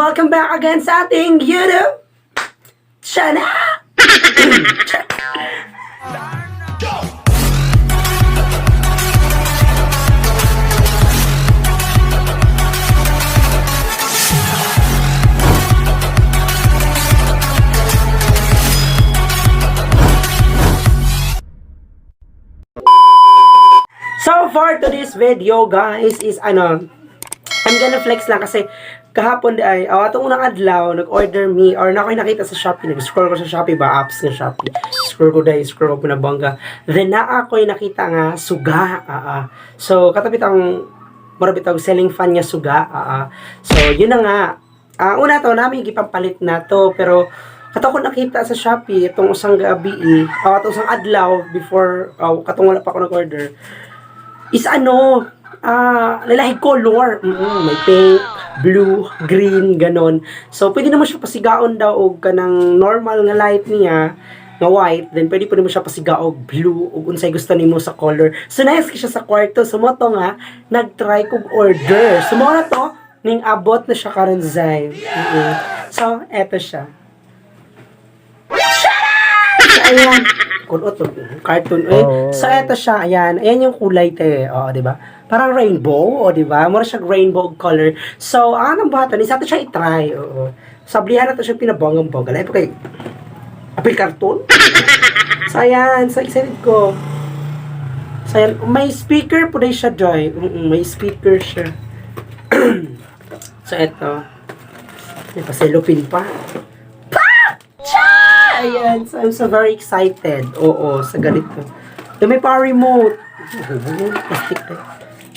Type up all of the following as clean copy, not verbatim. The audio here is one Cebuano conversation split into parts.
Welcome back again sa ating YouTube channel! So for today's video, guys, is ano, I'm gonna flex lang kasi kahapon ay, oh, atong unang adlaw, nag-order me, or na ako'y nakita sa Shopee, nag-scroll ko sa Shopee ba, apps nga Shopee. Scroll ko dahil, scroll ko pinabongga. Then na ako'y nakita nga, suga. So, katapit ang, marabit ang selling fan nga suga. So, yun na nga. Una to, namin gipampalit na to, pero kato ko nakita sa Shopee, itong usang gabi, eh, atong usang adlaw, before, katong wala pa ako nag-order, is ano, lalahig color. May pink, blue, green, ganon. So, pwede naman siya pasigaon daw og kanang normal nga light niya, nga white, then pwede po nimo siya pasigaog blue ug unsay gusto nimo sa color. So, nice siya sa kwarto. So, mo to nga, nag-try kog order. So, mo na to, ning abot na siya karon, Zay. So, eto siya. So, ayan. Kulot, cartoon. Eh. So, eto siya. Ayan. Ayan yung kulay, te. Oo, di ba? Parang rainbow, o, di ba? Mura siya rainbow color. So, ang anong bata, isa to siya i-try. Oo. Sablihan na to siya pinabonggang-bongga. Lahi pa kay apil cartoon. So, ayan. So, excited ko. So, ayan. May speaker po din siya, Joy. May speaker siya. So, eto. May paselopin pa. Ayan, so I'm so very excited. Oo, sa ganito. Then may power remote. Plastic na.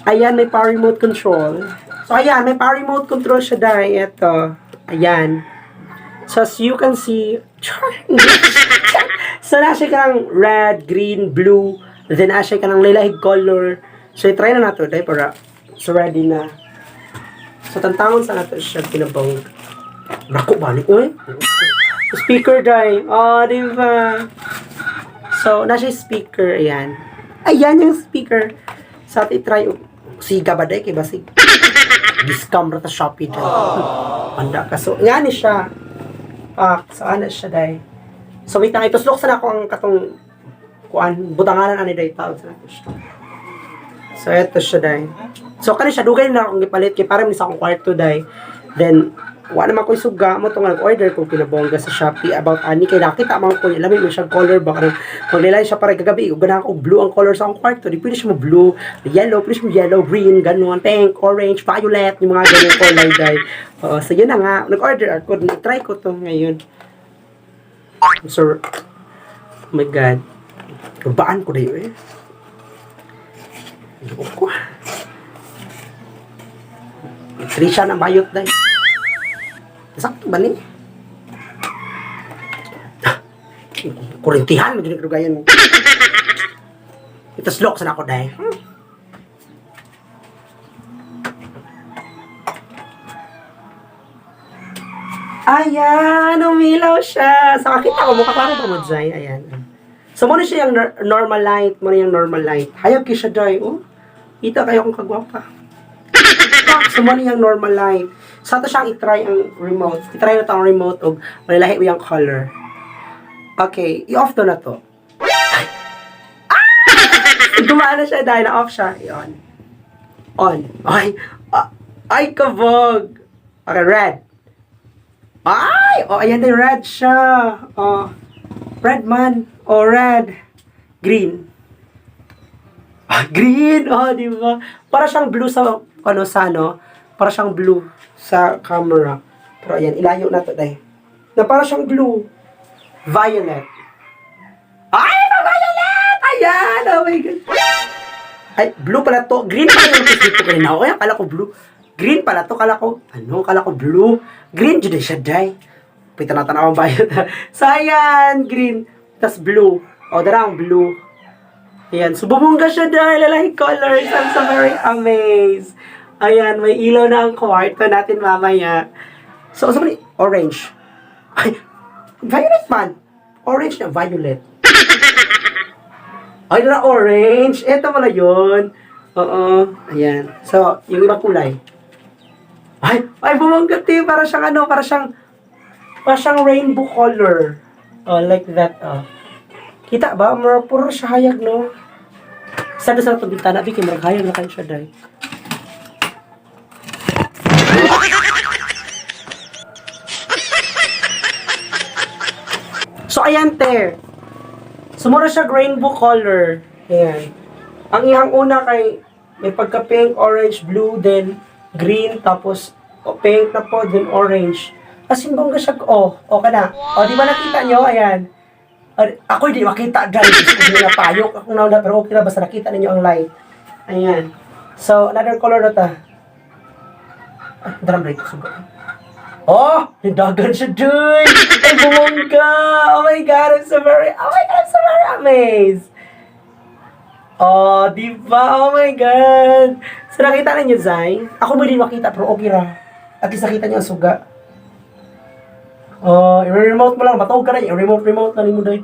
Ayan, may power remote control. So, ayan, may power remote control siya dahil. Ito. Ayan. So, as you can see, so, nasa ka ng red, green, blue. Then, nasa ka ng lilahig color. So, i-try na nato dahil para so, ready na. So, tantangon sa nato siya kinabang. Nako ba ni? Uy! Speaker dai. Oh, di ba? So, nasa speaker. Ayan. Ayan yung speaker. So, atin i-try. Siga ba dai? Kay basig. Discam ra ta Shopee dai. Anda ka. So, nga ni siya. Ah, so, ana siya dai. So, wait lang. Ituslok sana ako ang katong kuan. Butanganan ani dai. Tawag sa nato siya. So, eto siya dai. So, kani siya. Dugay na akong gipalit. Kay para ni sa akong kwarto dai. Then, wala naman ko'y suga mo itong nag-order ko pinabongga sa Shopee about ani kay nakita man ko lami mo siyang color ba kanang maglilay siya para gagabi ug ganahan ko blue ang color sa akong kwarto di pwede siya mo blue, yellow, pwede siya mo yellow, green, ganun, pink, orange, violet, yung mga ganun kulay dai. Oo, so yun na nga, nag-order ako, try ko to ngayon. So, oh my God, baan ko dayo eh. Ko. Trisha na bayot dai. Sakto ba ni? Kurintihan, medyo nagrugayan mo. Ito slok sana ako dahil. Ayan, umilaw siya. So, kakita ko, mukha klaro pa mo, Zay. Ayan. So, muna siya yung normal light. Muna yung normal light. Hayag siya, Joy. Oh, kita kayo kung kagwapa. So, muna yung normal light. So, ato siyang i-try ang remote. I-try na to ang remote og malalahi mo yung color. Okay, i-off to na to. Ah! Gumana siya dahil na-off siya. I-on. On. Ay, ay, kabog. Okay, red. Ay! Oh, ayan na, red siya. Oh, red man. Oh, red. Green. Ah, green! Oh, di ba? Para siyang blue sa, ano, sa, ano, para siyang blue sa camera. Pero ayan, ilayo na to, dahil. Na para siyang blue. Violet. Ay, violet! Ayan! Oh my God. Ay, blue pala to. Green pala yung dito kanina. Ay, akala ko blue. Green pala to. Kala ko, ano, kala ko blue. Green, dyan siya, day. Pita na tanawang bayo. So, ayan, green. Tas blue. O, dara ang blue. Ayan. So, bumungga siya dahil lalaki colors. I'm so very amazed. Ayan, may ilaw na ang kwarto natin mamaya. So, so orange. Ay, violet man. Orange na violet. Ay, na orange. Ito pala yun. Oo. Ayan. So, yung ibang kulay. Ay, ay, bumangga te. Para siyang ano, para siyang rainbow color. Oh, like that, oh. Kita ba? Mura, puro siya hayag, no? Sa sa itong bintana, Vicky, murag hayag na kayo siya, day. So, ayan, te. Sumura siya rainbow color. Ayan. Ang iyang una kay may pagka-pink, orange, blue, then green, tapos oh, pink na po, then orange. As in, bongga siya. Oh, okay na. Oh, di ba nakita nyo? Ayan. Ako hindi makita, guys. Hindi na payok. Ako na, pero okay na. Basta nakita ninyo ang light. Ayan. So, another color na ta. Ay, drum rate. Suga. Oh! Nindagan siya, dude! Ay, bumongga! Oh my God, oh my God, I'm so very amazed! Oh, di ba? Oh my God! So, nakita ninyo, Zai? Ako mo din makita, pero okay ra. At least nakita niyo ang suga. Oh, i-remote mo lang. Matawag ka na. I-remote, remote na rin mo, day.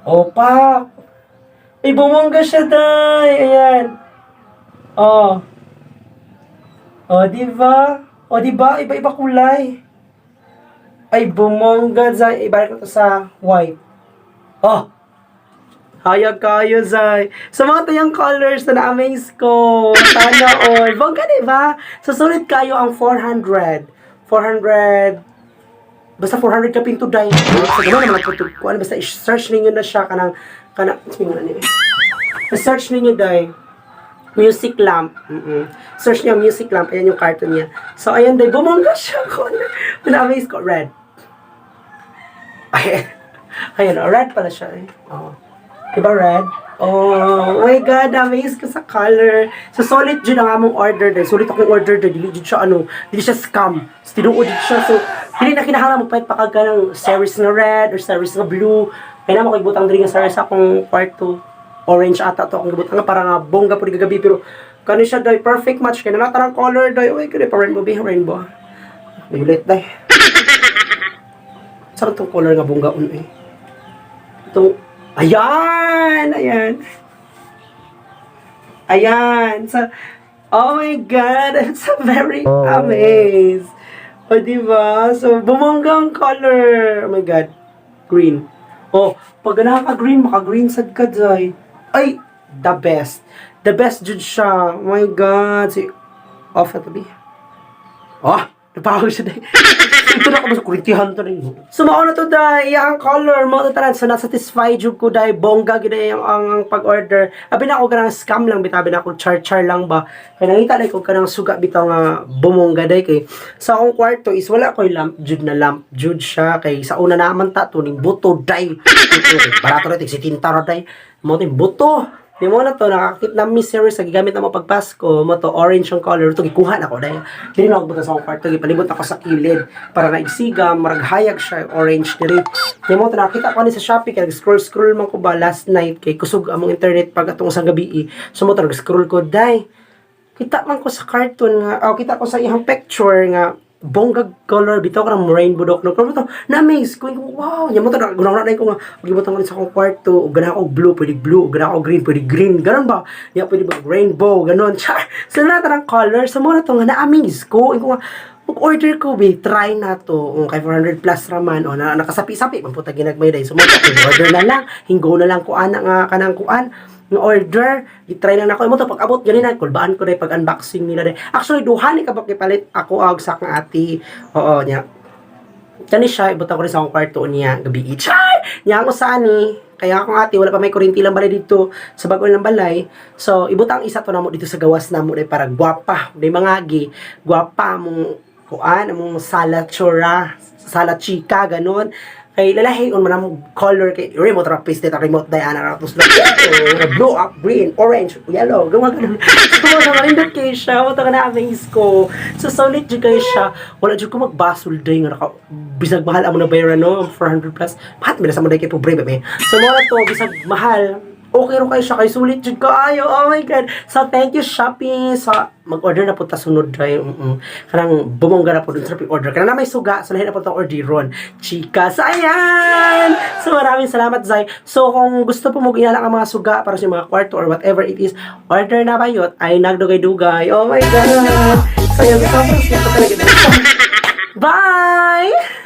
Oh, pak! Ay, bumongga siya, day! Ayan. Oh. Oh, di ba? Oh, di ba? Iba-iba kulay. Ay, bumongga, Zai. Ibalik ko to sa white. Oh! Hayag kayo, Zai. Sa mga tayang colors na na-amaze ko. Sana all. Bongga, di ba? So, sulit kayo ang 400. 400. Basta 400 ka pinto, day. Sa gano'n naman ang punto ko. Ano, basta i-search ninyo na siya kanang, ano ni? I-search ninyo, day. Music lamp. Search niyo music lamp. Ayan yung carton niya. So, ayan, day. Bumongga siya ko. Na-amaze ko. Red. Ay, ayan, oh, red pala siya eh. Oh. Diba red? Oh my God, amaze ko sa color. So, solid jud ang among order day. Solid akong order day. Dili jud siya ano, dili siya scam. So, tinuod jud siya. So, dili na kinahanglan mo pa ka ng series nga red or series nga blue. Kaya na mo kay butang diri nga series sa akong kwarto. Orange ata to akong gibutang nga para nga bongga pud gagabi, pero kani siya day perfect match kay na tarang color day. Uy, kani pa rainbow be rainbow. Violet day. Saan tong color nga bongga un eh? Itong, ayan! Ayan. Ayan. So, oh my God! I'm so very amazed. O, diba? So, bumongga ang color. Oh my God. Green. Oh, pag nakaka-green, maka-green sad ka, Zay. Ay, the best. The best jud siya. Oh my God. Si, off na to be. Oh, napahog siya day. Ito na ako sa kurintihan to rin. So, mao na to day, ang color, mao to tanan. So, na-satisfy jud ko day, bongga gid ang pag-order. Abi na ako kanang scam lang, bitabi na ako char-char lang ba. Kay nangita day ko kanang suga bitaw nga bumongga day kay sa akong kwarto is wala koy lamp jud na lamp jud siya kay sa una naman ta tuning buto day. Barato ra tig 70 ra day. Mao ting buto. Di mo na to, nakakit na mi series sa gigamit na mo pagpasko, mo to orange ang color, to gikuha na ko dahil. Dili na ako buta sa akong kwarto, gipalibot ako sa kilid para naigsiga, marag hayag siya, orange diri. Di mo to nakita ko ani sa Shopee, kaya nag-scroll scroll man ko ba last night kay kusog among internet pag atong sa gabi. So mo to nag-scroll ko day. Kita man ko sa cartoon nga, oh, kita ko sa iyang picture nga bongga color bitaw ka ng rainbow dok no, pero to na-amaze ko, wow, nya mo to gunaw na ko nga gibutang ko sa akong kwarto ug ganahan ko blue, pwede blue, ug ganahan ko green, pwede green, ganun ba nya, pwede ba rainbow, ganun char. So na tarang color sa mo na to nga na-amaze ko, ko nga mag-order ko be, try na to. Kung kay 400 plus raman o na nakasapi-sapi man puta ginagmay day. So mo to order na lang, hinggo na lang ko ana nga kanang kuan nga order, i-try lang nako mo to. Pag abot gani na kulbaan ko day pag unboxing nila day. Actually, duha ni ka ba kipalit ako og sa akong ati. Oo nya, kani siya ibutang ko rin sa akong kwarto niya gabi. Char niya ako sa ani kaya akong ate wala pa may kuryente lang balay dito sa bago lang balay. So ibutang isa to namo dito sa gawas namo day para gwapa day mangagi, gwapa mong kuan among sala chora, sala chika, ganon. Kay lalahi on man among color kay remote ra paste ta remote day ana ra tos blue up, green, orange, yellow, gawa ganun. So mo naman indot kay siya mo ta na amaze ko. So solid jud kay siya. Wala jud ko magbasol day nga naka bisag mahal amo na bayaran no, 400 plus. Mahal mi na sa mo day kay pobre ba me. So mo na to bisag mahal, okay ro kay siya kay sulit jud kaayo. Oh my God. So thank you, Shopee. So mag-order na po ta sunod dry. Kanang bumongga na po dun sa order. Kanang na may suga, so lahi na po tong order ron. Chika. So ayan. So maraming salamat, Zai. So kung gusto po mo ginala ang mga suga para sa mga kwarto or whatever it is, order na bayot ay nagdugay-dugay. Oh my God. So, yun, sobrang simple talaga. Bye!